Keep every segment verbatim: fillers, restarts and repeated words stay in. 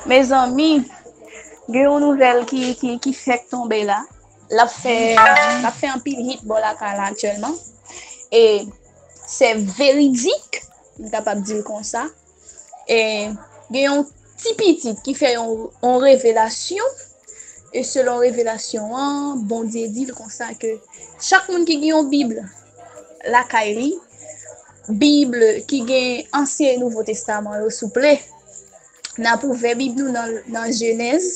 Mezanmi, gen yon nouvèl ki, ki, ki fèk tonbe la. L ap fè, l ap fè anpil hit bò lakay la aktyèlman. E se veridik, m kapab di l konsa. E gen yon ti pitit ki fè yon, yon revelasyon. E selon revelasyon an, Bondye di l konsa ke chak moun ki gen yon Bib lakay li, Bib ki gen Ansyen e Nouvo Testaman yo, souple, n ap ouvè Bib nou nan, nan Jenèz.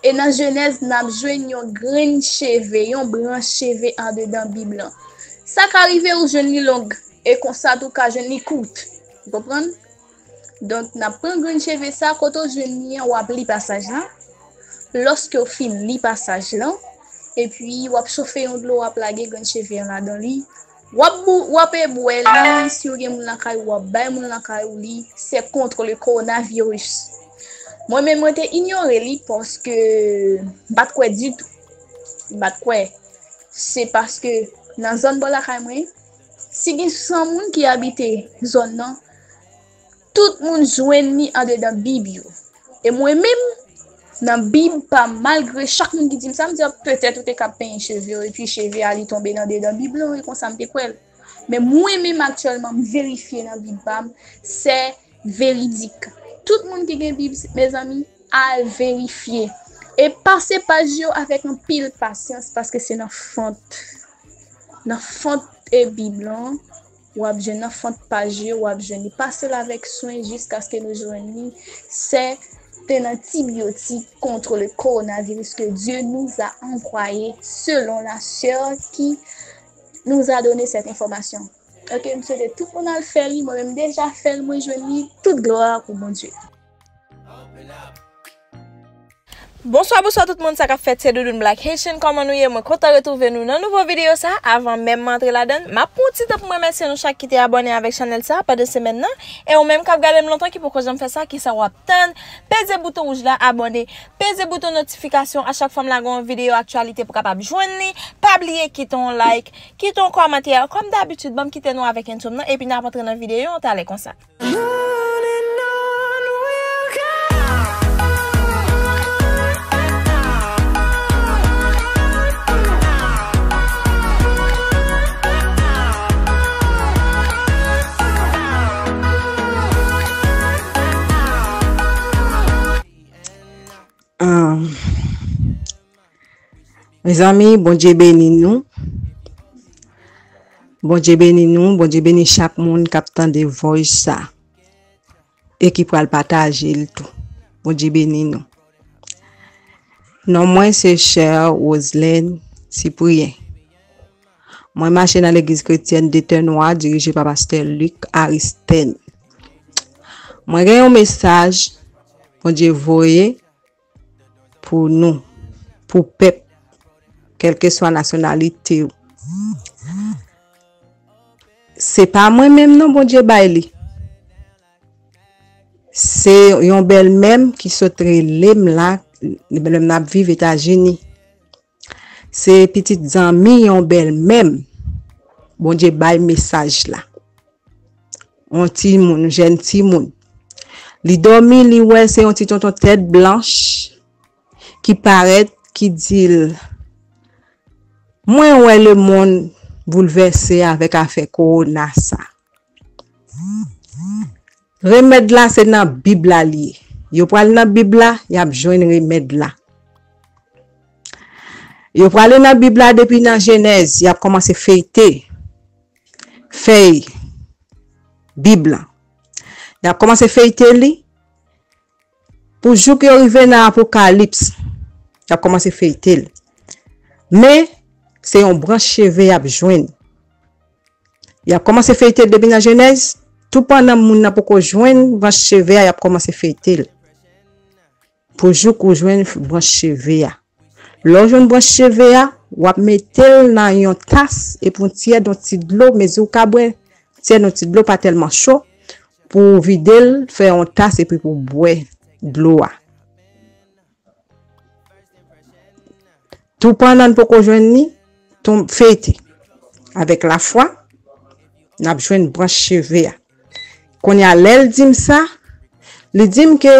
E nan Jenèz, n ap jwenn yon grenn cheve, yon branch cheve andedan Bib lan. Sa ka rive ou jwenn li long, e konsa tou ka jwenn li kout. Ou konprann? Donk, n ap pran grenn cheve sa, kote w jwenn li an, w ap li pasaj lan. Lòske w fin li pasaj lan, epi w ap chofe yon dlo, w ap lage grenn cheve an ladan li. W ap bou-, w ap bwè li, si w gen moun lakay ou, w ap bay moun lakay ou li, c'est contre le coronavirus. Mwen menm, mwen te inyore li paske m pa t kwè ditou. M pa t kwè. Se paske nan zòn bò lakay mwen, si gen san moun ki abite zòn nan, tout moun jwenn li andedan Bib yo. E mwen menm, nan Bib pa m, malgre chak moun ki di m sa, m di, "Ah, petèt ou te ka penyen cheve w, epi cheve a li tonbe nan dedan Bib lan, e konsa m te kwè l." Men mwen menm aktyèlman, m verifye nan Bib pa m, se veridik. Tout moun ki gen Bib, mezanmi, al verifye. E pase paj yo avèk anpil pasyans, paske se nan fant, nan fant e Bib lan, w ap jwenn nan fant paj yo, w ap jwenn li. Pase l avèk swen jiskaske nou jwenn li. Se te nan antibiotique contre le coronavirus que Dieu nous a envoyé selon la sœur qui nous a donné cette information. Ok, m swete tout moun al fè li, mwen menm deja fè l, mwen jwenn li, tout glwa pou Bondye. Bonswa, bonswa tout moun, sa k ap fèt, se Doudoune Black Haitian, kòman nou ye? Mwen kontan retwouve nou nan nouvo videyo sa. Avan menm m antre ladan l, m ap pran yon ti tan pou m remèsye nou chak ki te abòne avèk chanèl sa pandan semèn nan. E ou menm k ap gade m lontan ki poko janm fè sa, kisa w ap tann? Peze bouton wouj la, abòne. Peze bouton notifikasyon a chak fwa m lage yon videyo aktyalite pou w kapab jwenn li. Pa bliye kite yon like, kite yon kòmantè. Kòm dabitid, ban m kite nou avèk entwo m nan, epi n ap antre nan videyo an talè konsa. Ah. Mezanmi, Bondye beni nou. Bondye beni nou, Bondye beni chak moun k ap tande voice sa e ki pral pataje l tou. Bondye beni nou. Non mwen se Chère Roselène Cyprien. Mwen mache nan legliz kretyèn de Tè Nwa dirije pa pastè Luc Aristène. Mwen gen yon mesaj Bondye voye pou nou, pou pèp, kèlkeswa nasyonalite w. Se pa mwen menm non Bondye bay li. Se yon bèlmè m ki sot rele m la, lè m ap viv Etazini. Se pitit zanmi yon bèlmè m. Bondye bay mesaj la. Yon timoun, yon jèn timoun. Li dòmi, li wè se yon ti tonton tèt blanch ki parèt, ki di l, "Mwen wè lemonn boulvèse avèk afè kowona sa." Remèd la se nan Bib la li ye. Yo pral nan Bib la, y ap jwenn remèd la. Yo prale nan Bib la depi nan Jenèz, y ap kòmanse feyte fèy Bib la. Y ap kòmanse feyte li pou jouk yo rive nan Apokalips. Y ap kòmanse feyte l. Men, se yon branch cheve y ap jwenn. Y ap kòmanse feyte l depi nan Jenèz, toupandan moun nan poko jwenn branch cheve a, y ap kòmanse feyte l. Pou jouk ou jwenn branch cheve a. Lè w jwenn branch cheve a, w ap mete l nan yon tas epi yon tyè yon ti dlo, mezi w ka bwè, tyè yon ti dlo pa tèlman cho, pou w vide l, fè yon tas epi pou w bwè dlo a. Toupandan n poko jwenn li, tonbe feyte. Avèk lafwa, n ap jwenn branch cheve a. Kounye a, lè l di m sa, li di m ke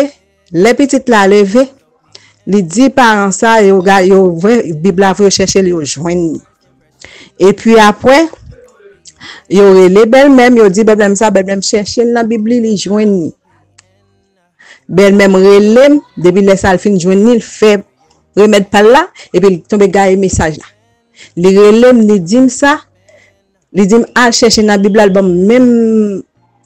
Lè pitit la leve, li di paran sa, yo ga-, yo vre, Bib la vre, yo chèche l, yo jwenn li. Epi apre, yo rele bèlmè m, yo di bèlmè m sa, bèlmè m chèche l nan Bib li, li jwenn li. Bèlmè m rele m, depi lè sa l fin jwenn li, l fè remèd pa l la, epi l tonbe gaye mesaj la. Li rele m, li di m sa, li di m al chèche nan Bib la, l ban m menm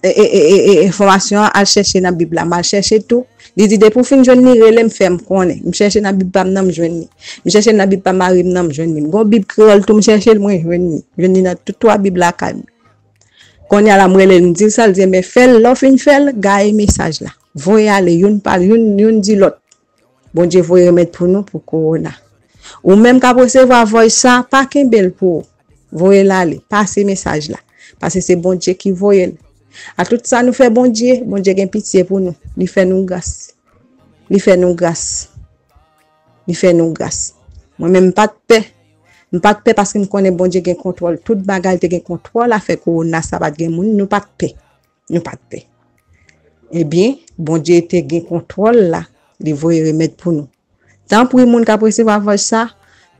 e, e, e, e, e, enfòmasyon an, al chèche nan Bib la. M al chèche tou. Li di depi w fin jwenn li, rele m, fè m konnen. M chèche nan Bib pa m nan, m jwenn li. M chèche nan Bib pa mari m nan, m jwenn li. M gon Bib kreyòl tou, m chèche l, mwen jwenn li. M jwenn li nan tout twa Bib lakay m. Kounye a la, m rele l, m di l sa, l di, enben, fè l, lè w fin fè l, gaye mesaj la. Voye ale, youn pa youn, youn di lòt. Bondye voye remèd pou nou, pou kowona. Ou menm k ap resevwa voice sa, pa kenbe l pou ou. Voye l ale, pase mesaj la. Paske se Bondye ki voye l. A tout sa nou fè Bondye, Bondye gen pitye pou nou. Li fè nou gras. Li fè nou gras. Li fè nou gras. Mwen menm, m pa t pè. M pa t pè paske m konnen Bondye gen kontwòl tout bagay, te gen kontwòl afè kowona sa, pa t gen moun, nou pa t pè. Nou pa t pè. Ebyen, Bondye te gen kontwòl la, li voye remèd pou nou. Tanpri, moun k ap resevwa voice sa,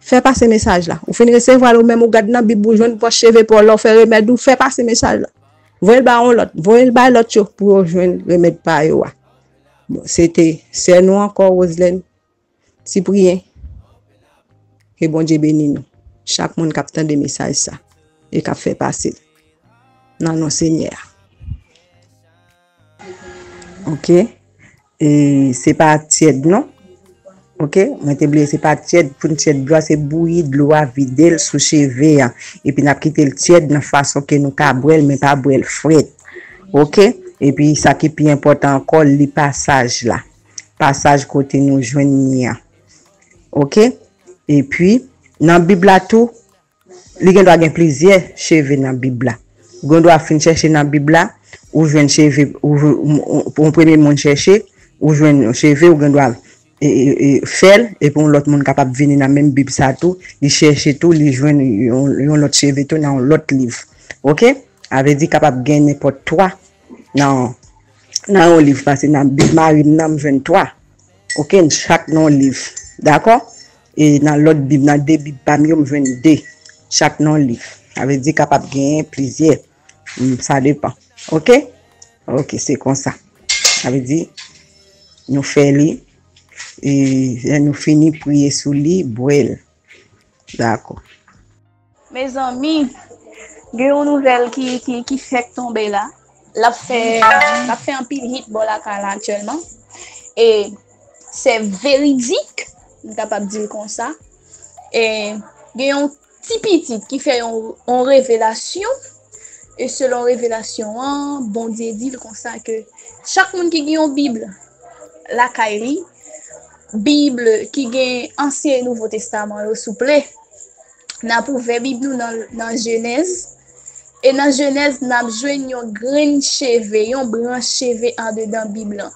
fè pase mesaj la. Ou fin resevwa l, ou menm ou gad nan Bib, ou jwenn branch cheve pa w, lè w fè remèd ou, fè pase mesaj la. Voye l ba yon lòt, voye l bay lòt yo pou yo jwenn remèd pa yo a. Bon, se te sè nou ankò, Roselène Cyprien. Ke Bondye beni nou. Chak moun k ap tande mesaj sa e k ap fè pase l nan non Senyè a. Ok. E se pa tyèd non. Ok. Mwen te bliye, se pa tyèd. Pou n tyèd dlo a, se bouyi dlo a, vide l sou cheve a. Epi n ap kite l tyèd nan fason ke nou ka bwè l, men pa bwè l frèt. Ok. Epi sa ki pi enpòtan ankò, li pasaj la. Pasaj kote nou jwenn li an. Ok. Epi, nan Bib la tou, li gen dwa gen plizyè cheve nan Bib la. Ou gen dwa fin chèche nan Bib la, ou jwenn cheve, ou, ou, ou, yon premye moun chèche, ou jwenn yon cheve, ou gen dwa e, e, e, fè l, epi yon lòt moun kapab vini nan menm Bib sa tou, li chèche tou, li jwenn yon, yon lòt cheve tou nan yon lòt liv. Ok? A vle di kapab gen nenpòt twa nan, nan yon liv, paske nan Bib mari m nan, m jwenn twa. Ok, n chak nan yon liv. Dakò? E nan lòt Bib, nan de Bib pa m yo, m jwenn de. Chak nan yon liv. Sa vle di kapab genyen plizyè. Mm, sa depan. Ok? Ok, se konsa. Sa vle di, nou fè li, e lè nou fini, priye sou li, bwè l. Dakò. Mezanmi, gen yon nouvèl ki, ki, ki fèk tonbe la. L ap fè, l ap fè anpil hit bò lakay la aktyèlman. E se veridik, m kapab di l konsa. E gen yon ti pitit ki fè yon, yon revelasyon. E selon revelasyon an, Bondye di l konsa ke chak moun ki gen yon Bib lakay li, Bib ki gen Ansyen e Nouvo Testaman yo, souple, n ap ouvè Bib nou nan, nan Jenèz. E nan Jenèz, n ap jwenn yon grenn cheve, yon branch cheve andedan Bib lan.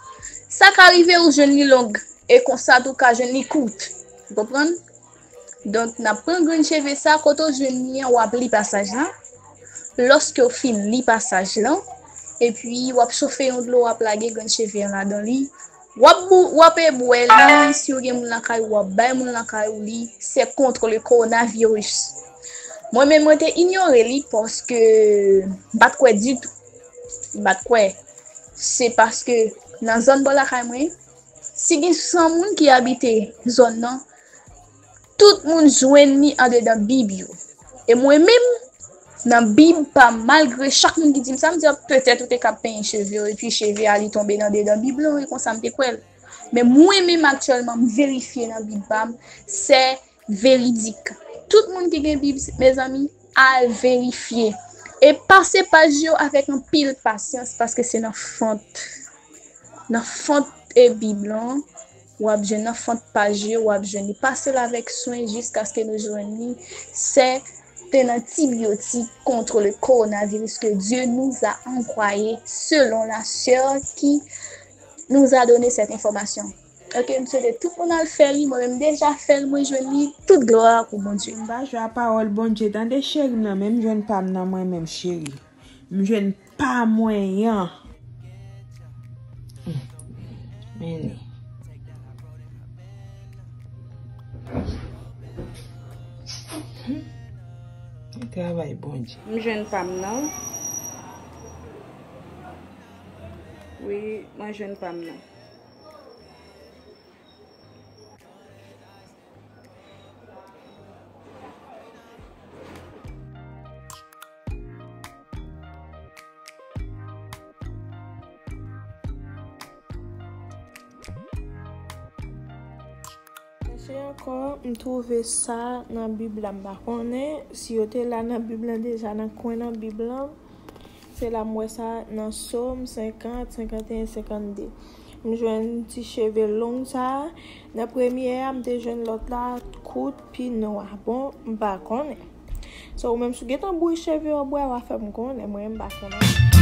Sa ka rive ou jwenn li long, e konsa tou ka jwenn li kout. Ou konprann? Donk, n ap pran grenn cheve sa, kote w jwenn li an, w ap li pasaj lan. Lòske w fin li pasaj lan, epi w ap chofe yon dlo, w ap lage grenn cheve an ladan li, w ap bou-, w ap bwè li, si w gen moun lakay ou, w ap bay moun lakay ou li, c'est contre le coronavirus. Mwen menm, mwen te inyore li paske m pa t kwè ditou. M pa t kwè. Se paske nan zòn bò lakay mwen, si gen san moun ki abite zòn nan, tout moun jwenn li andedan Bib yo. E mwen menm, nan Bib pa m, malgre chak moun ki di m sa, m di, "Ah, petèt ou te ka penyen cheve w, epi cheve a li tonbe nan dedan Bib lan, e konsa m te kwè l." Men mwen menm aktyèlman, m verifye nan Bib pa m, se veridik. Tout moun ki gen Bib, mezanmi, al verifye. E pase paj yo avèk anpil pasyans, paske se nan fant, nan fant e Bib lan, w ap jwenn nan fant paj yo, w ap jwenn li. Pase l avèk swen jiskaske nou jwenn li. Se te nan antibiotique contre le coronavirus que Dieu nous a envoyé, selon la sœur qui nous a donné cette information. Ok, m swete tout moun al fè li, mwen menm deja fè l, mwen jwenn li, tout glwa pou Bondye. M pa jwe a pawòl Bondye, tande cheri m nan, men m jwenn pa m nan mwen menm cheri. M jwenn pa mwen an. Hmm. Men li. Travay Bondye. M jwenn pa m nan. Wi, mwen jwenn pa m nan. Chèche ankò, m twouve sa nan Bib la, m pa konnen si yo te la nan Bib lan deja, nan kwen nan Bib lan. Se la m wè sa nan Sòm senkant, senkanteyen, senkannde. M jwenn ti cheve long sa a. Nan premye a, m te jwenn lòt la kout, pi nwa. Bon, m pa konnen. So, ou menm, si w gentan bouyi cheve w bwè, w a fè m konnen. Mwen, m pa konnen.